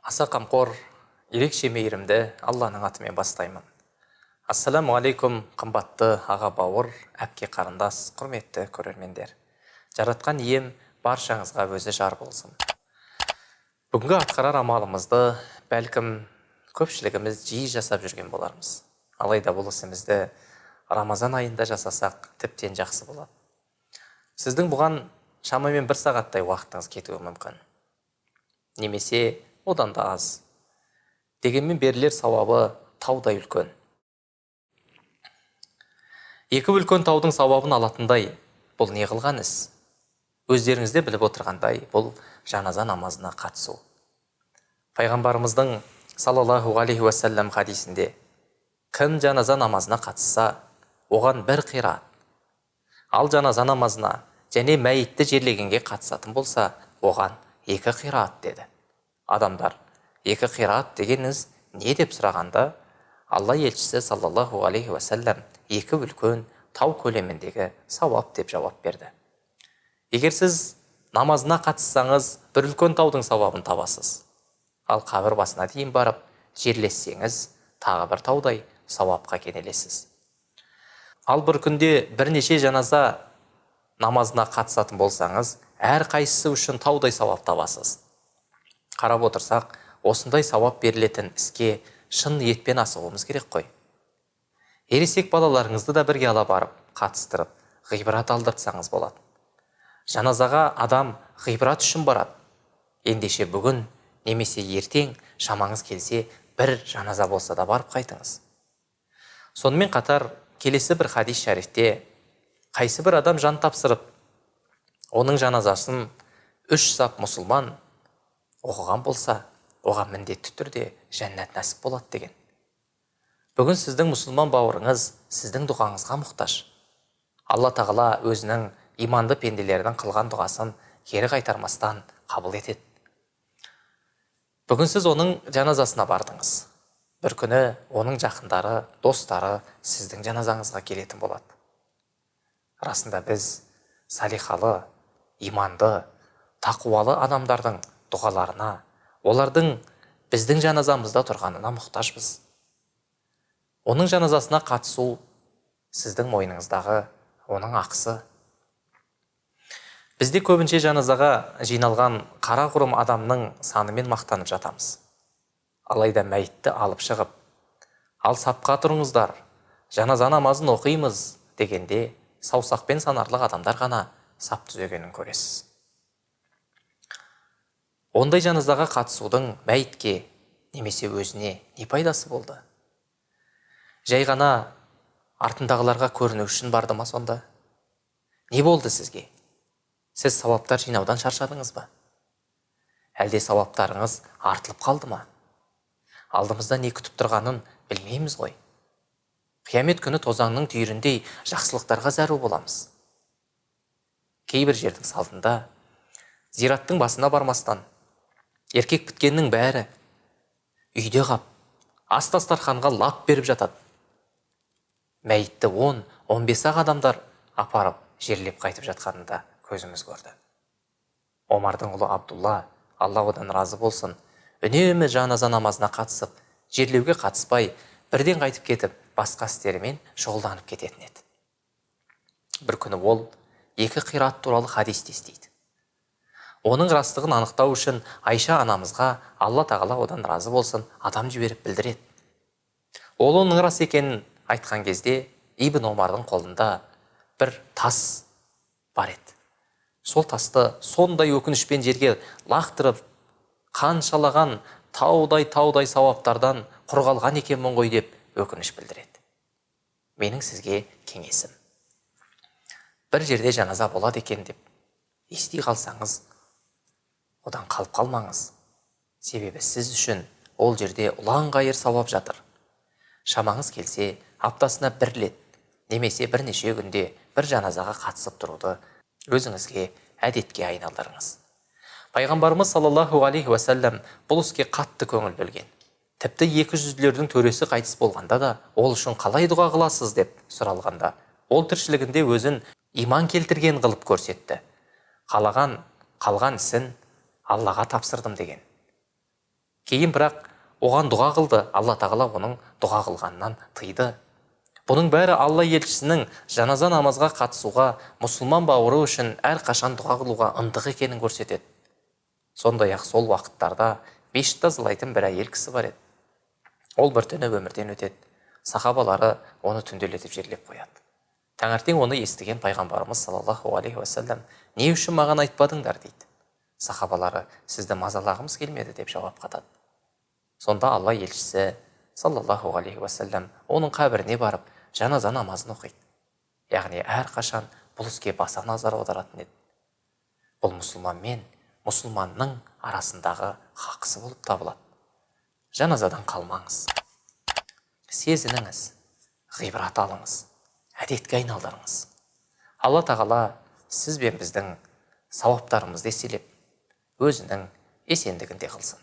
Аса қамқор, ерекше мейірімді Алланың атымен бастаймын. Ассаламу алейкум, қымбатты аға бауыр, әпке қарындас, құрметті көрермендер. Жаратқан ием баршаңызға өзі жар болсын. Бүгінгі атқарар амалымызды бәлкім көпшілігіміз жиі жасап жүрген болармыз. Алайда бұл ісімізді Рамазан айында жасасақ, тіптен жақсы болады. Сіздің бұған шамамен бір сағаттай уақытыңыз кетуі мүмкін. Немесе одан да аз. Дегенмен берілер сауабы таудай үлкен. Екі үлкен таудың сауабын алатындай бұл не қылған іс? Өздеріңіз де біліп отырғандай, бұл жаназа намазына қатысу. Пайғамбарымыздың саллаллаху алейхи уассалам хадисінде кім жаназа намазына қатысса, оған бір қират. Ал жаназа намазына және мәйітті жерлегенге қатысатын болса, оған екі қират деді. Адамдар, екі қират дегеніңіз не деп сұрағанда, Алла елшісі саллаллаху алейхи уассалам екі үлкен тау көлеміндегі сауап деп жауап берді. Егер сіз намазына қатыссаңыз, бір үлкен таудың сауабын табасыз. Ал қабір басына дейін барып жерлессеңіз, тағы бір таудай сауапқа кенелесіз. Ал бір күнде бірнеше жаназа намазына қатысатын болсаңыз, әр қайсысы үшін таудай сауап табасыз. Қарап отырсақ, осындай сауап берілетін іске шын ниетпен асығуымыз керек қой. Ересек балаларыңызды да бірге ала барып, қатыстырып, ғибрат алдыртсаңыз болады. Жаназаға адам ғибрат үшін барады. Ендеше бүгін немесе ертең шамаңыз келсе, бір жаназа болса да барып қайтыңыз. Сонымен қатар келесі бір хадис шәрифте қайсы бір адам жан тапсырып, оның жаназасын 3 сап мұсылман оқыған болса, оған міндетті түрде жәннат нәсіп болады деген. Бүгін сіздің мұсылман бауырыңыз сіздің дұғаңызға мұқтаж. Алла тағала өзінің иманды пенделерінің қылған дұғасын кері қайтармастан қабыл етеді. Бүгін сіз оның жаназасына бардыңыз. Бір күні оның жақындары, достары сіздің жаназаңызға келетін болады. Расында біз салихалы, иманды, тақуалы адамдардың дұғаларына, олардың біздің жаназамызда тұрғанына мұқтажбыз. Оның жаназасына қатысу сіздің мойныңыздағы оның ақысы. Бізде көбінше жаназаға жиналған қара құрым адамның санымен мақтанып жатамыз. Алайда мәйітті алып шығып, ал сапқа тұрыңыздар, жаназа намазын оқимыз дегенде саусақпен санарлық адамдар ғана сап түзегенін көресіз. Ондай жаназаға қатысудың мәйітке немесе өзіне не пайдасы болды? Жай ғана артындағыларға көріну үшін барды ма сонда? Не болды сізге? Сіз сауаптар жинаудан шаршадыңыз ба? Әлде сауаптарыңыз артылып қалды ма? Алдымызда не күтіп тұрғанын білмейміз ғой. Қиямет күні тозаңның түйіріндей жақсылықтарға зәру боламыз. Кейбір жердің салтында зираттың басына бармастан еркек біткеннің бәрі үйде қап, ас дастарханға лап беріп жатады. Мәйітті 10-15 ақ адамдар апарып жерлеп қайтып жатқанында көзіміз көрді. Омардың ұлы Абдулла, Алла одан разы болсын, үнемі жаназа намазына қатысып, жерлеуге қатыспай, бірден қайтып кетіп, басқа істерімен шұғылданып кететін еді. Бір күні ол екі қират туралы хадис естиді. Оның растығын анықтау үшін Айша анамызға Алла тағала одан разы болсын адам жіберіп білдіреді. Ол оның рас екенін айтқан кезде Ибн Омардың қолында бір тас бар еді. Сол тасты сондай өкінішпен жерге лақтырып, қаншалаған таудай-таудай сауаптардан құр қалған екенмін ғой деп өкініш білдіреді. Менің сізге кеңесім. Бір жерде жаназа болады екен деп ести қалсаңыз, одан қалып қалмаңыз. Себебі сіз үшін ол жерде ұлан-ғайыр сауап жатыр. Шамаңыз келсе, аптасына бір рет немесе бірнеше күнде бір жаназаға қатысып тұруды өзіңізге әдетке айналдырыңыз. Пайғамбарымыз саллаллаху алейхи уассалам бұл іске қатты көңіл бөлген. Тіпті екі жүзділердің төресі қайтыс болғанда да ол үшін қалай дұға қыласыз деп сұралғанда, ол тіршілігінде өзін иман келтірген қылып көрсетті. Қалаған, қалған ісін Аллаға тапсырдым деген. Кейін бірақ оған дұға қылды, Алла тағала оның дұға қылғаннан тыйды. Бұның бәрі Алла елшісінің жаназа намазға қатысуға, мұсылман бауыры үшін әрқашан дұға қылуға ынтық екенін көрсетеді. Сондай-ақ сол уақыттарда бешіт тазалайтын бір әйел кісі бар еді. Ол бір түні өмірден өтеді. Сахабалары оны түнделетіп жерлеп қояды. Таңертең оны естіген пайғамбарымыз саллаллаху алейхи уассалам, не үшін маған айтпадыңдар дейді. Сахабалары, сізді мазалағымыз келмеді деп жауап қатады. Сонда Алла елшісі саллаллаху алейхи уассалам оның қабіріне барып жаназа намазын оқиды. Яғни әрқашан бұл іске баса назар аударатын еді. Бұл мұсылман мен мұсылманның арасындағы хақысы болып табылады. Жаназадан қалмаңыз. Сезініңіз, ғибрат алыңыз, әдетке айналдырыңыз. Алла тағала сіз бен біздің сауаптарымызды еселеп, өзінің есендігінде қылсын.